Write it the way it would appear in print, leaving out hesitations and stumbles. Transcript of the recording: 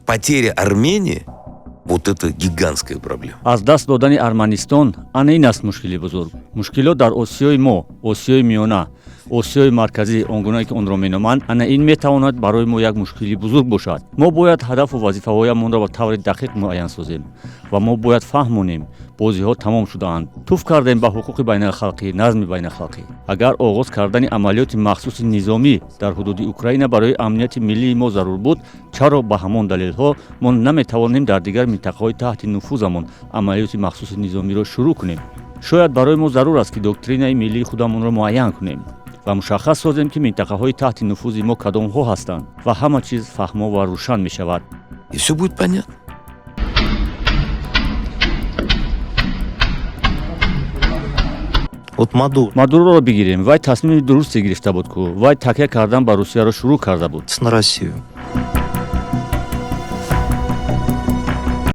Потеря Армении – вот это гигантская проблема. Аз даст додани Арманистон, ана ин аст мушкили бузург. Мушкилот дар Осиёи мо, Осиёи Миёна, Осиёи Марказӣ, он гунае ки онро меноманд, ана ин метавонад барои мо як мушкили бузург бошад. Мо бояд ҳадафу вазифаҳоямонро ба таври дақиқ муайян созем ва мо бояд фаҳмонем, бозиҳо тамом шудаанд. Туф кардем ба ҳуқуқи байналхалқӣ, назми байналхалқӣ. Агар оғоз кардани амалиёти махсуси низомӣ дар ҳудуди Украина барои амнияти миллии мо зарур буд, чаро ба ҳамон далелҳо мо наметавонем дар дигар минтақаҳои таҳти нуфузамон амалиёти махсуси низомиро шурӯъ кунем? Шояд барои мо зарур аст, ки доктринаи миллии худамонро муайян кунем ва мушаххас созем, ки минтақаҳои таҳти нуфузи мо кадомҳо ҳастанд, ва ҳама чиз фаҳмо ва рӯшан мешавад. И все будет понятно. Вот Мадуро. Мадуроро бигирем, вай тасмими дурусте гирифта буд ку, вай такя кардан ба Русияро шурӯъ карда буд. На Россию.